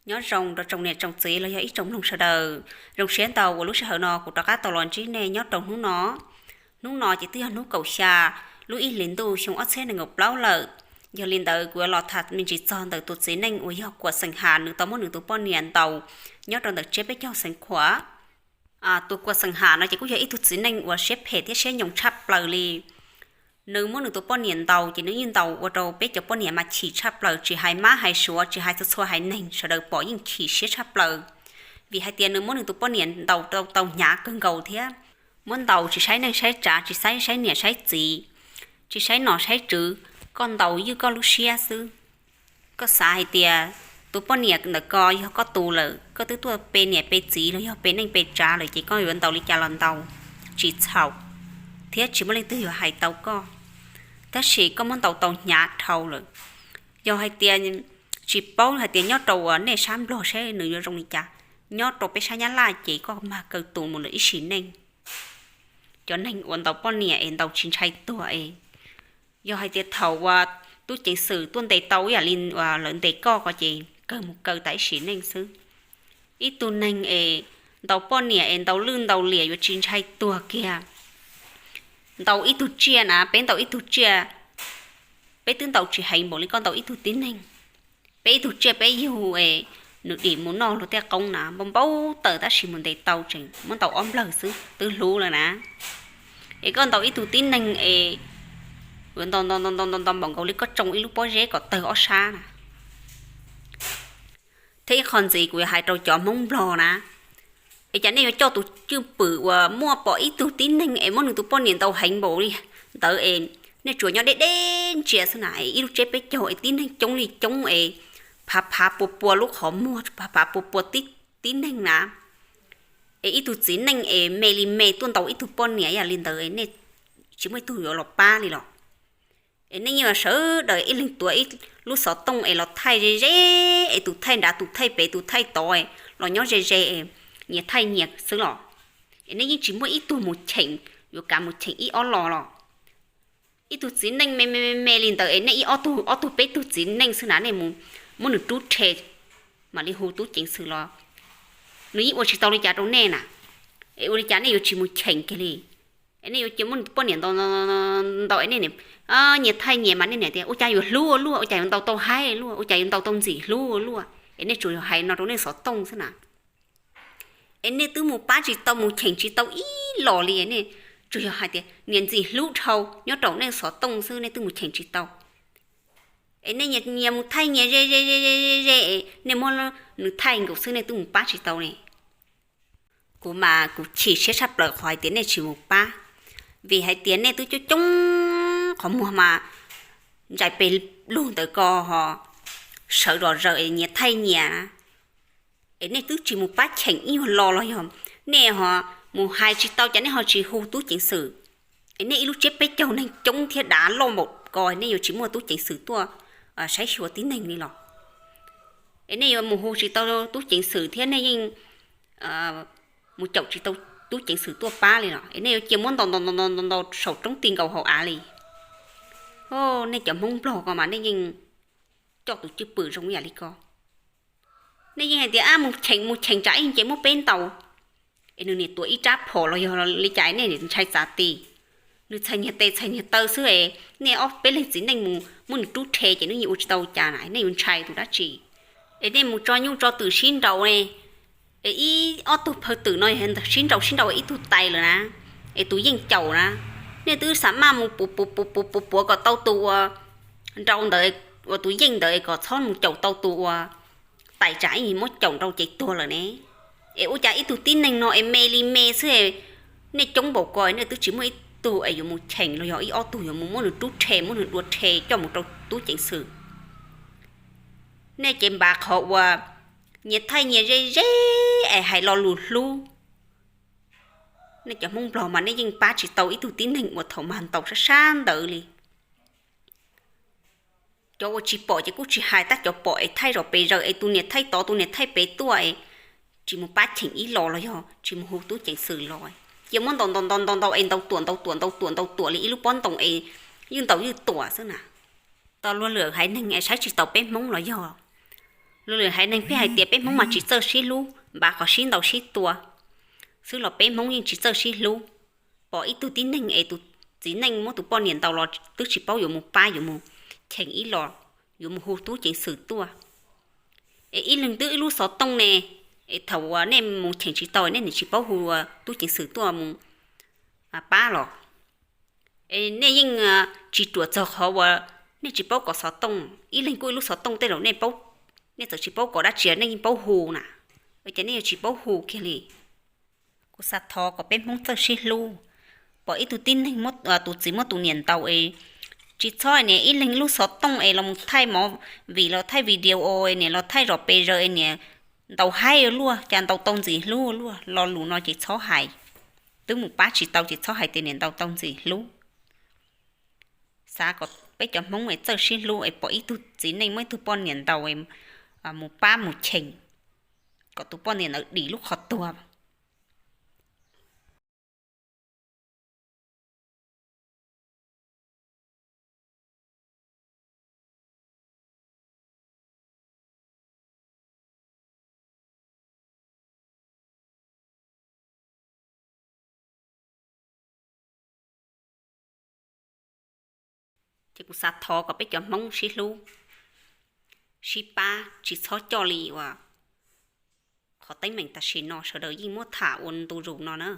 Nyob zoo rau tsoom niam tsoom txiv los yog ib tsoom mloog sawv daws. Zoo siab ntau uas lub sij hawm no kuv rov qab tau los ntsib nej nyob rau hnub no. Hnub no ces twb yog hnub kaum xya lub ib hlis ntuj xyoo ob txhiab nees nkaum plaub lawm. Yog li ntawd kuv yuav los tham me ntsis txog ntawm tus txiv neej uas yog Kuam Xeem Has, nws tau muab nws tus poj niam ntaus nyob rau ntawm tsiab peb caug Xeev Khuam. Tus Kuam Xeem Has no ces kuj yog ib tug txiv neej uas siab phem thiab siab nyoos tshaj plaws li. Nws muab nws tus poj niam ntaus ces nws yeej ntaus ua rau peb cov poj niam mas chim tshaj plaws, tsis hais mab hais suav, tsis hais txhua txhua haiv neeg sawv daws pom yeej chim siab tshaj plaws. Vim hais tias nws muab nws tus poj niam ntaus tau hnyav kawg nkaus thiab. Muab ntaus tsis saib neej saib tsav, tsis saib saib niam saib txiv, tsis saib nom saib tswv, koj ntaus ywj koj lub siab xwb. Koj xav hais tias tus poj niam ntawm ko yog koj tus lawm, koj twb tuaj pe niam pe txiv los yog pe neej pe tsav lawm ces koj yuav ntaus li cas los ntaus, tsis txhaum, thiab tsis muaj leej twg yuav hais tau koj. Tab sis koj muab ntaus tau hnyav dhau lawm. Yog hais tias tsis paub hais tias nyob rau uas nej sab Nplog saib nws yuav zoo li cas, nyob rau peb sab Nyab Laj ces koj mag kaw tus mus lawm ib sim neej. Cov neeg uas ntaus poj niam es ntaus tsis ntshai tuag es, yog hais tias thaum uas tub ceev xwm tuaj ntes tau ib yam li lawv ntes koj ko ces kawg mus kaw tas ib sim neej xwb. Ib tug neeg es ntaus poj niam es ntaus lwj ntaus liam yuav tsis ntshai tuag kiag. Ntaus ib tug tsiaj na, peb ntaus ib tug tsiaj, peb twb ntaus tsis heev npaum li koj ntaus ib tug tib neeg. Peb ib tug tsiaj peb yug es nws dim mus noj luag tej qoob na, npau npau taws tab sis mus ntes tau tseem muab ntaus ob nplawg xwb twb hlub lawm na. Es koj ntaus ib tug tib neeg es yuav ntaus ntaus ntaus ntaus ntaus npaum nkaus li koj tsoo ib lub pob zeb kom tawg ob sab na. Thiab ib qho ntxiv kuv yuav hais rau cov Hmoob Nplog na, es cas nej yuav coj tus cwj pwm uas muaj pom ib tug tib neeg es muab nws tus poj niam ntaus heev npaum li ntawd es nej tsuas nyob deb deb ntsia xwb na, es ib lub tsiab peb caug es tib neeg coob li coob es phav phav pua pua lub qhov muag, phav phav pua pua tib neeg na. Es ib tug txiv neej es me li me tuaj ntaus ib tug poj niam yam li ntawd, nej tsis muaj ib tug yuav los pab li los? Es nej yeej sawv daws ib leeg tuav ib lub xov tooj es los thaij ze ze, es tus thaij nrad tus thaij pem tus thaij tod los nyob ze ze, nyias thaij nyias xwb los? Es nej yeej tsis muaj ib tug mus cheem, yuav kav mus cheem ib ob lo los? Ib tug txiv neej me me me li ntawd es nej ib ob tug ob tug peb tug txiv neej xwb na, nej mus muab nws rub rhe mam li hu tub ceev xwm los, nws yeej ua tsis tau li cas rau nej na. Es ua li cas nej yuav tsis mus cheem kiag li? Es nej yuav cia muab nws poj niam ntaus ntaus es nej nyias thaij nyias mas nej niam tias ua cas yuav hlub ua luaj, ua cas yuav ntaus tau haib luaj, ua cas yuav ntaus tau ntxim hlub ua luaj, es nej tsuas yog hais no rau nej xov tooj xwb na. Es nej twb mus pab tsis tau mus cheem tsis tau ib los li, nej tsuas yog hais tias niam ntxim hlub dhau nyob rau nej xov tooj xwb nej twb mus cheem tsis tau. Es nej nyias mus thaij nyias ze ze ze ze ze, nej muab nws thaij nkaus xwb nej twb mus pab tsis tau ne. Kuv mas kuv chim siab tshaj plaws qhov hais tias nej tsis mus pab, vim hais tias nej twb coob coob qhov muag mas ntsais pes lug ntawd ko ho sawv zom zaws es nyias thaij nyias na. Es nej twb tsis mus pab cheem ib nyuag lo los yog nej ho mus hais tsis tau cas nej ho tsis hu tub ceev xwm. Es nej ib lub tsiab peb caug neeg coob thiab dav loj npaum ko nej yuav tsis muaj tub ceev xwm tuaj saib xyuas tib neeg li los? Es nej yuav mus hu tsis tau tub ceev xwm thiab nej yeej mus caum tsis tau tub ceev xwm tuaj pab li los? Es nej yuav cia muab ntaus ntaus ntaus ntaus ntaus saum roob ti nkaus hauv av li? Nej cov Hmoob Nplog ko mas nej yeej coj tus cwj pwm zoo ib yam li ko. Nej yeej hais tias mus cheem mus cheem tsam ib ces muab peb ntaus. Es nws niam tuav ib rab phom los yog li cas nej ntshai txav ti? Nws txhais niag tes txhais niag taw xwb es nej ob peb leeg txiv neej mus muab nws rub rhe ces nws yeej ua tsis tau cas na, nej yuav ntshai tus dab tsi? Es nej mus tso nyuj tso twm sib nraus ne, es ib ob tug phaw twm no sib nraus sib nraus ib tug tais lawm na, es tus yeej caum na, nej twb xav maj mus puav puav puav puav puav kom tau tus uas nraus ntawd, uas tus yeej ntawd es kom txhob mus caum tau tus uas tais tsam ib muab caum nrau ces tuag lawm ne. Es ua cas ib tug tib neeg no es me li me xwb, nej coob npaum ko nej twb tsis muaj ib tug es yuav mus cheem los yog ib ob tug yuav mus muab nws rub rhe muab nws dua rhe coj mus rau tub ceev xwm? Nej ces npav qhov uas nyias thaij nyias ze ze es hais lo lus hlub. Nej cov Hmoob Nplog mas nej yeej pab tsis tau ib tug tib neeg uas thaum mag ntaus sab sab ntawd li. Cov uas tsis pom ces kuj tsis hais, tab cov pom es thaij zom pes zaws es tus niam thaij tod tus niam thaij pem tuaj es tsis mus pab cheem ib los los yog tsis mus hu tub ceev xwm los, cia muab ntaus ntaus ntaus ntaus ntaus es ntaus tuam ntaus tuam ntaus tuam ntaus tuam li ib lub pob ntoos es ywj ntaus ywj tuam xwb na. Tos luag lwm haiv neeg es saib tsis taus peb Hmoob los yog Luag lwm haiv neeg pheej hais tias peb Hmoob mas tsis txawj sib hlub, npav qhov sib ntaus sib tua xwb los peb Hmoob yeej tsis txawj sib hlub. Pom ib tug tib neeg es tus txiv neej muab tus poj niam ntaus los twb tsis paub yuav mus pab yuav mus cheem ib los, yuav mus hu tub ceev xwm tuaj. Es ib leeg twb ib lub xov tooj ne, es thaum uas nej mus cheem tsis tau nej nim tsis paub hu tub ceev xwm tuaj mus pab los. Es nej yeej tsis ruam txog qhov uas nej tsis paub kov xov tooj, ib leeg kuj ib lub xov tooj tej zaum nej paub, nej txawm tsis paub kov dab tsi nej yeej paub hu na, ces nej yuav tsis paub hu kiag li. Kuv xav thov kom peb Hmoob txawj sib hlub. Pom ib tug tib neeg, tus txiv muab tus niam ntaus es tsis txhob niam ib leeg lub xov tooj es los thaij movie los thaij video niam los thaij zom pes zaws es niam ntaus haib luaj, cas ntaus tau ntxim hlub luaj, lo lus no ces txhob hais. Twb mus pab tsis tau ces txhob hais tias niam ntaus tau ntxim hlub. Xav kom peb cov Hmoob es txawj sib hlub es pom ib tug txiv neej muab ib tug poj niam ntaus mus pab mus cheem kom tus poj niam ntawd dim lub qhov tuag. Ces kuv xav thov kom peb cov Hmoob sib hlub, sib pab, tsis txhob coj li uas qhov teeb meem tam sim no sawv daws yeej muab tham ua ntu zus no na.